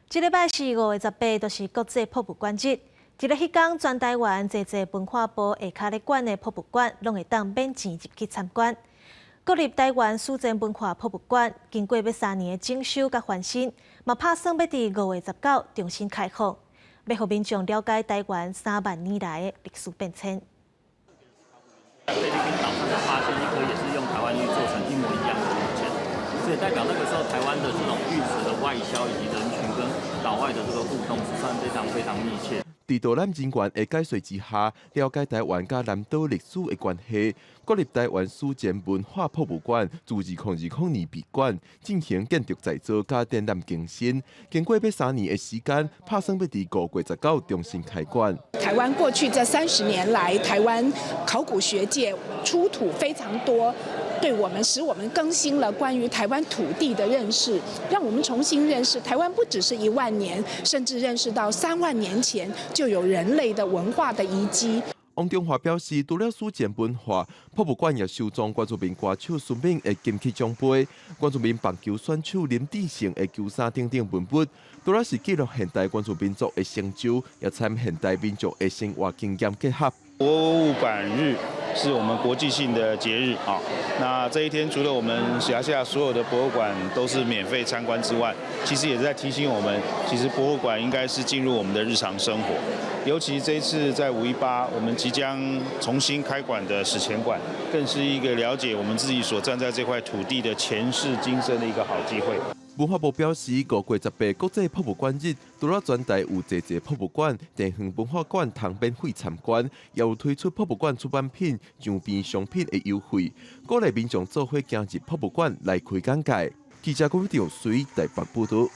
這禮拜四5月18，就是國際博物館日。佇咧彼工，全台灣濟濟文化部下跤咧管的博物館，攏會當免錢入去參觀。國立臺灣史前文化博物館經過欲3年的整修佮翻新，嘛拍算欲佇5月19重新開放，欲予民眾了解臺灣3萬年來的歷史變遷。菲律賓島上就發現一顆也是用臺灣玉做成一模一樣的玉件，這也代表那個時候臺灣的這種玉石的外銷以及人群跟島外的這個互動是算非常非常密切。佇導覽人員的解說之下，了解臺灣佮南島歷史的關係。國立臺灣史前文化博物館自2020年閉館，進行建築再造佮展覽更新。經過欲3年的時間，拍算欲佇5月19重新開館。臺灣過去這30年來，臺灣考古學界出土非常多，對我們使我們更新了關於臺灣土地的認識，讓我們重新認識臺灣不只是1萬年，甚至認識到3萬年前就有人類的文化的遺跡。王中華表示，除了史前文化，博物館也收藏原住民歌手孫敏的金曲獎盃、原住民棒球選手林志勝的球衫等等文物，除了是記錄現代原住民族的成就，也參現代民眾的生活經驗結合。博物館日是我們國際性的節日啊，那這一天除了我們轄下所有的博物館都是免費參觀之外，其實也在提醒我們，其實博物館應該是進入我們的日常生活。尤其這一次在518，我們即將重新開館的史前館，更是一個了解我們自己所站在這塊土地的前世今生的一個好機會。文化部表示，5月18國際博物館日，除了全台有濟濟博物館、地方文化館通免費參觀，也有推出博物館出版品、周邊商品的優惠，鼓勵民眾做伙行入博物館來開眼界。記者郭長隨台北報道。